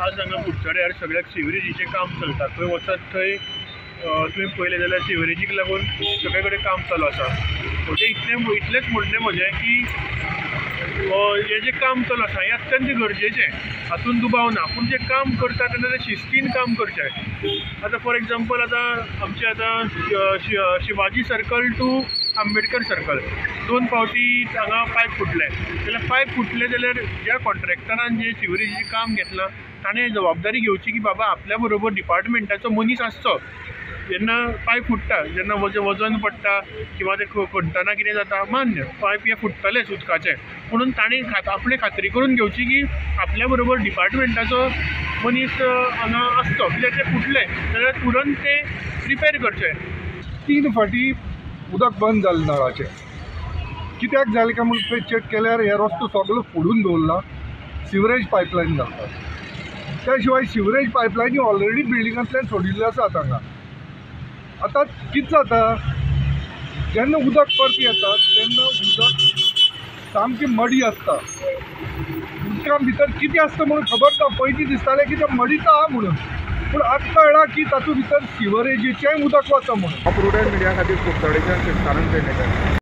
आज हांगा कुडचड्यार सगळ्याक सिवरेजीचें काम चलता. थंय वचत थंय तुवें पळयलें जाल्यार सिवरेजीक लागून सगळे कडेन काम चालू आसा. म्हणजे इतलेंच म्हणणें म्हजें की हें जें काम चालू आसा हें अत्यंत गरजेचें, हातूंत दुबाव ना. पूण जें काम करता तेन्ना तें शिस्तीन काम करचें. आतां फॉर एग्जाम्पल आतां आमचें आतां Shivaji circle to Ambedkar circle 2 फावटी हांगा पायप फुटले जाल्यार पायप फुटले जाल्यार ज्या कॉन्ट्रॅक्टरान जें सिवरेजीचें काम घेतलां ताणें जबाबदारी घेवची की बाबा आपल्या बरोबर डिपार्टमेंटाचो मनीस आसचो. जेन्ना पायप फुट्टा जेन्ना वजन पडटा किंवा ते खणटना कितें जाता, मान्य पायप हें फुट्टलेंच उदकाचें, पुणून ताणें आपणें खात्री करून घेवची की आपल्या बरोबर डिपार्टमेंटाचो मनीस हांगा आसचो. कित्याक तें फुटलें जाल्यार तुरंत तें रिपेर करचें. 3 फावटी उदक बंद जालें नळाचें. कित्याक जालें काय म्हूण चॅक केल्यार हे रस्तो सगलो फोडून दवरला, सिवरेज पायपलायन घालतात. त्या शिवाय सिवरेज पायपलायनी ऑलरेडी बिल्डिंगांतल्यान सोडिल्ल्यो आसात हांगा. आतां कितें जाता, जेन्ना उदक परत येता तेन्ना उदक सामकी मडी आसता. उदकां भितर कितें आसता म्हणून खबर ना. पयलीं दिसतालें की तें मडीच आहा म्हणून, पूण आतां कळ्ळां की तातूंत भितर सिवरेजीचेंय उदक वता म्हणून. प्रुडंट मिडिया खातीर कुडचडेच्यान शेतकारांक पेडणेकर.